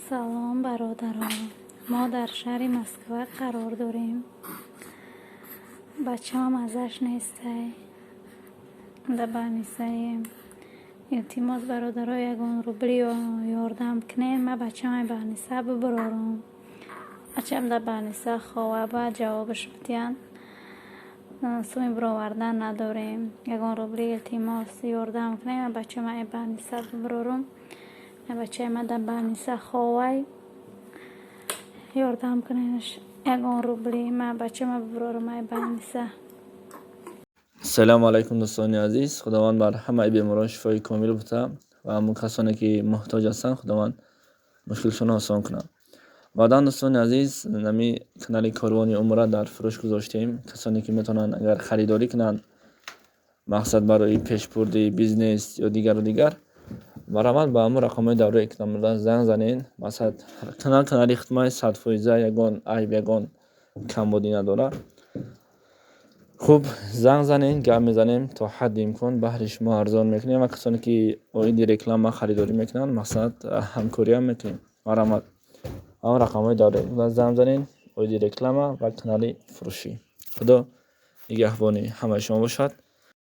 Салом, бародарон! Мо дар шаҳри Москва қарор дорем. Бачаам азаш нестай. Да больницаем. Илтимос, бародаро, ягон рубли ёрдам кунем, ман бачаам больница бибарорам. Бачаам дар больница хова, баъд ҷавобаш бидиҳанд. Суми баровардан надорем. Ягон рубли, илтимос, ёрдам кунем, ман бачаам больница бибарорам. Бачаи ман дар больница ховай. Ёрдам куненаш, ягон рубли, ман бачаама бибарорам ай больница. Салому алайкум, дӯстони азиз! Худованд бар ҳамаи беморон шифои комил бута ва ҳамон касоне, ки муҳтоҷ ҳастанд, Худованд мушкилшонро осон кунад. Баъдан, дӯстони азиз, нами канали Корвони Умра дар фурӯш гузоштем. Касоне ки метавонанд, агар харидорӣ кунанд, мақсад барои пешбурди бизнес ё дигару дигар, марҳамат, ба ҳамон рақамҳои дар рӯи экран буда занг занед. Масалан, канал канали хидмаи 100%, ягон айб, ягон камбудӣ надорад. Хуб, занг занед, гап мезанем, то ҳадди имкон баҳри шумо арзон мекунем ва касоне ки оиди реклама харидорӣ мекунанд, мақсад, ҳамкориам мекунем. Марҳамат, ҳамон рақамҳои дар рӯи занг занед оиди реклама ва канали фурӯшӣ. Худо нигаҳбони ҳамаи шумо бошад.